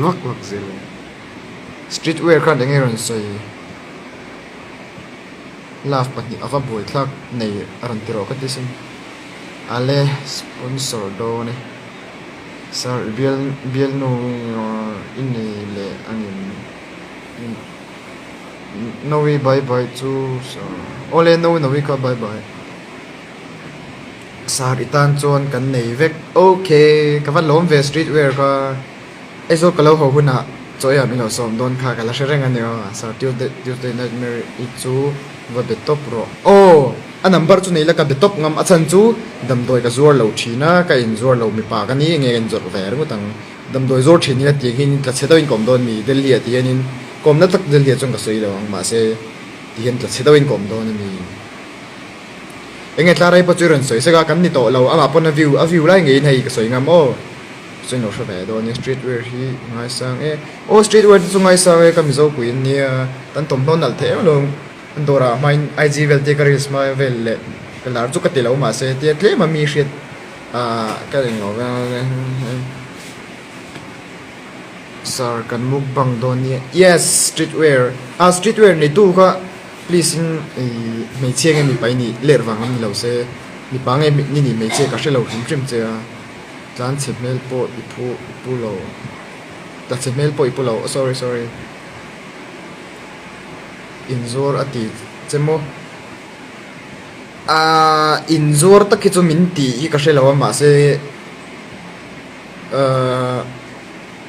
nghal vak vak zel a. Street wear khan enge rawn sawi love pahnih ava buaithlak nei a rawn ti rawh ka ti sin. Ale sponsor dawn e. Sir i bial bialnu i nei leh angem? Noe bye bye chu awle no noe kha bye bye. Sir i tan chuan kan nei vek ok ka va lawm ve street wear kha Aizawl ka lo haw hunah chaw ei ah min lo sawm dawn kha ka la hre reng a ni aw sir Tuesday Tuesday nightmare i chu va be tawp rawh aw a number chu nei la ka be tawp ngam a chhan chu damdawi ka zuar lo thin a ka inzuar lo mipa ka ni nge ka inzawrh ve ringawt ang. Damdawi zawr thin ila tih hian tla chhe deuhin ka awm dawn mi Delhi ah ti hianin ka awmna tak Delhi ah chuan ka sawi lo ang mahse ti hian tla chhe deuhin ka awm dawn a ni. Enge tla rei pawh chu i rawn sawi sek a kan ni tawh lo amah pawn a view a view lai ngeiin hei ka sawi ngam aw chuan lo hre ve dawn nia street wear hi ngaisang e aw street wear te chu ngaisang e ka mizo pui an nia kan thawmhnaw nalh thei em alawm an dawrah hmain IG vel te ka reels hma vel leh ka lar chu ka ti lo mahse tia tlem a mi hriat Ah ka ring lo ve Sir kan mukbang dawn nia yes street wear ah street wear nei tu kha please in ih hmeichhia nge mipa i nih ler vang an ni lo se mipa nge ni nih hmeichhia ka hre lo hrim hrim che a tlan chhe hmel pawh i phu i pu lo tla chhe hmel pawh i pu lo sorry sorry inzuar a ti che maw. Aaa inzuar tak hi chu min tih hi ka hre lo a mahse aaa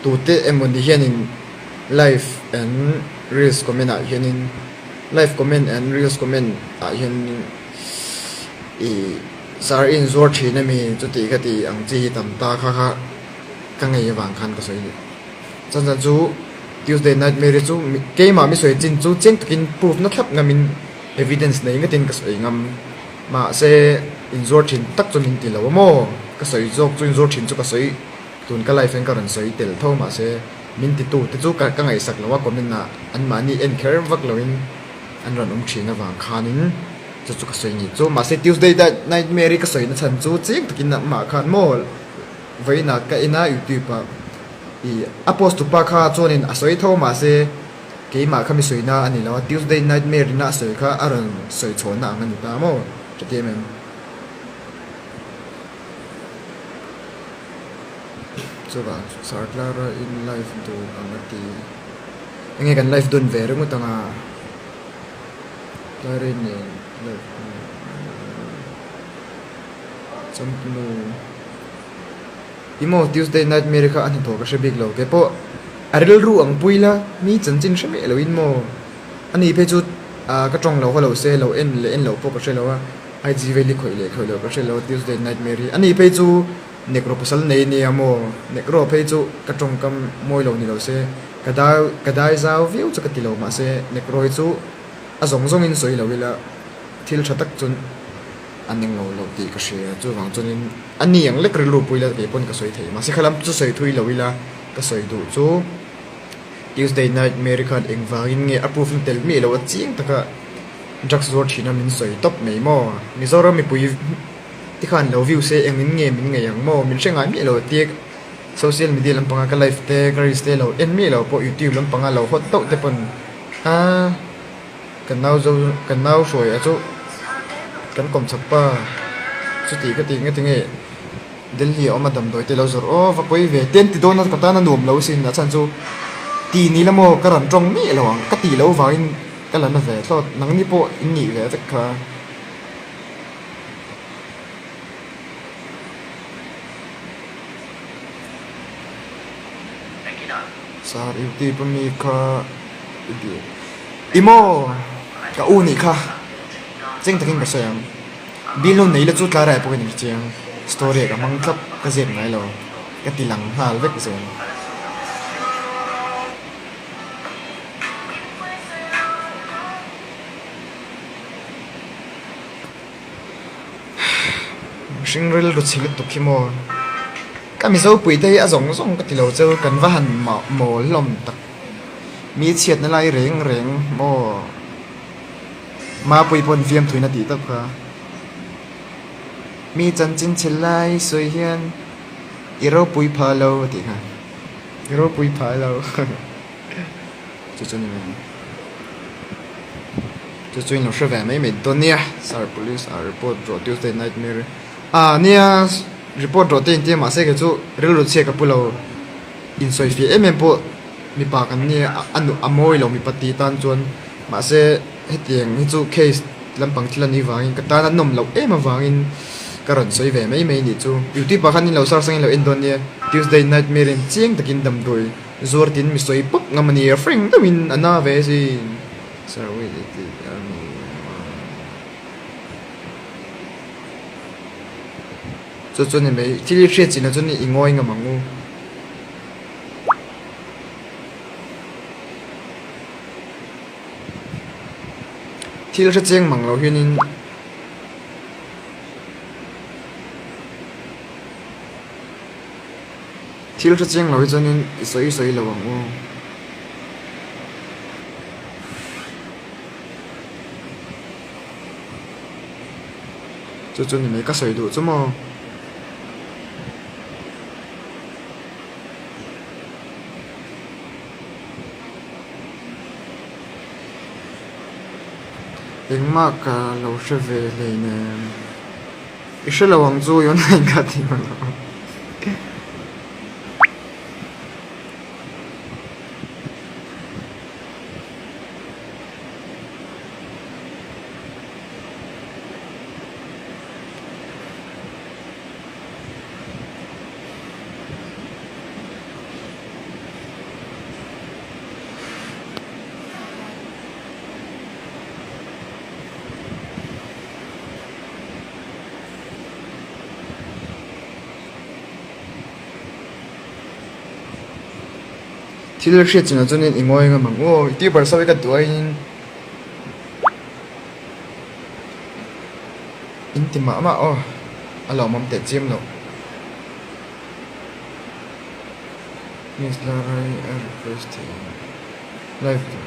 tute emaw ni hianin live and reels comment ah hianin live comment and reels comment ah hianin ih sir i inzuar thin ami chuti ka tih ang chi hi tam ta kha kha ka ngei avang khan ka sawi a ni. Chan chan chu Tuesday nightmare hi chu keimah mi sawi chin chu chiang takin proof na thlap ngamin. Evidence nei ngatin ka sawi ngam. Mahse, inzuar thin tak chu min ti lo a maw? Ka sawi zawk chu inzuar thin chu ka sawi tun ka life hian ka rawn sawi tel tho mahse min ti tu te chu ka ka ngaihsak lo a comment ah anmahni en kher vak loin an rawn awm thin avang khanin chu chu ka sawi ni chu. Mahse Tuesday nightmare hi ka sawi na chhan chu chiang takin amah khan maw vawiinah ka en a youtube ah ih a post tupa kha chuanin a sawi tho mahse Keimah kha mi sawina a ni lo a, Tuesday Nightmare ina a sawi kha a rawn sawi chhuahna ang a ni ta maw? Tha ti em em. Chuvang Sir Clara in live dun ang a ti. Enge kan live dun ve ringawt ang a? Clara nen live Champnu. Emaw Tuesday Nightmare kha a hnathawh ka hre bik lo. Kei pawh a rilru ang pui la, mi chanchin hre miah loin maw? Ani phei chu ka tawng lo haw lo se, lo en leh en loh pawh ka hre lo a, IG vel hi khawih leh khawih loh ka hre lo Tuesday Nightmare hi. Ani phei chu Negro pasal nei nia maw? Negro phei chu ka tawngkam mawi lo ni lo se, ka dai ka dai zau viau chu ka ti lo mahse Negro hi chu a zawng zawngin sawi lo ila thil tha tak chu A ning lo lo tih ka hria, chuvang chuanin a ni ang lek rilru pui la kei pawn ka sawi thei. Mahse khalam chu sawi thui lo ila ka sawi duh chu Tuesday night Mary khan engvangin nge a proof na tel miah lo a chiang taka drugs zuar thina min sawi tawp mai maw? Mizoram mipui te khan lo view se engin nge min ngaih ang maw? Min hre ngai miah lo tia social media lampanga ka live te ka reels te lo en miah lo pawh youtube lampanga lo hot tauh te pawn a. Ka nau zo ka nau hruai a chu kan kawm chak pa chuti ka tih nge tinge Delhi a awm a damdawi te lo zawrh aw va pawi ve te an ti dawn a ka tan a nuam lo sin a chhan chu ti ni la maw ka rawn tawng miah lo ang ka tih loh vangin ka la na ve thlawt nangni pawh in nih ve vek kha. Sir youtube ami kha i duh i maw ka u nih kha cheng takin ka sawi ang bill ho nei la chu tlai rai pawh ka ni chiang story ah ka hmang tlat ka zep ngai lo ka ti lang nghal vek zel. Mihring rilru chhe lutuk hi maw ka mizo pui te hi a zawng zawng ka ti lo cheu kan va han mawl hlawm tak mi chhiatna lai reng reng maw mapui pawn fiamthuina tih tak kha mi chanchin chhe lai sawi hian i ropui pha lo a tih kha. I ropui phai lo. Chu chu ni mai. Chu chu in lo hre ve mai mai dawn nia. Sir police ah report rawh Tuesday nightmare. Ah nia report rawh te intia mahse kei chu rilru chhia ka pu lo. Insawifiah em em pawh mipa kan nia a nu a mawi lo mipa ti tan chuan mahse hetiang hi chu case lampang thil a nih vangin ka tan a nawm loh em avangin ka rawn sawi ve mai mai a nih chu. Youtube ah khan in lo search angin lo en dawn nia Tuesday Nightmare in chiang takin damdawi zuar tin mi sawi pawp ngam a nia frank deuhin a na ve asin. Sir wait i tih a ni a. Chu chu ni mai thil i hriat chin ah chuan i ngawi ngam ang u. Thil hre cheng mang lo hianin thil hre cheng lo hi chuanin i sawi sawi lo ang u. Chu chu ni mai ka sawi duh chu maw. Engmah ka lo hre ve hleinem. I hre lo ang chu i online kha tih ma lo. Thil hriat chinah chuanin i ngawi ngam ang aw youtuber sawi ka duh aiin in ti mah mah aw a lawmawm teh chiam loh. Miss Larai a request thei ang live tur.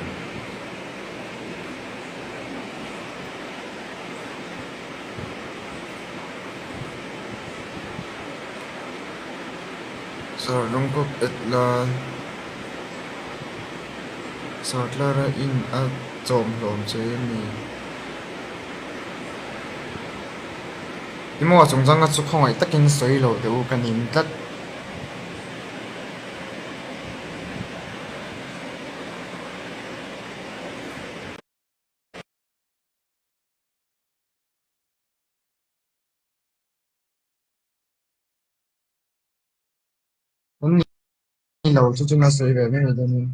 Sir lungkawp et la Sir Clara in a chawm hlawm che mi. Emaw a chungchang kha chu khawngaih takin sawi lo teh u ka ning tlat. An ni lo chu chu na sawi ve mai mai dawn in.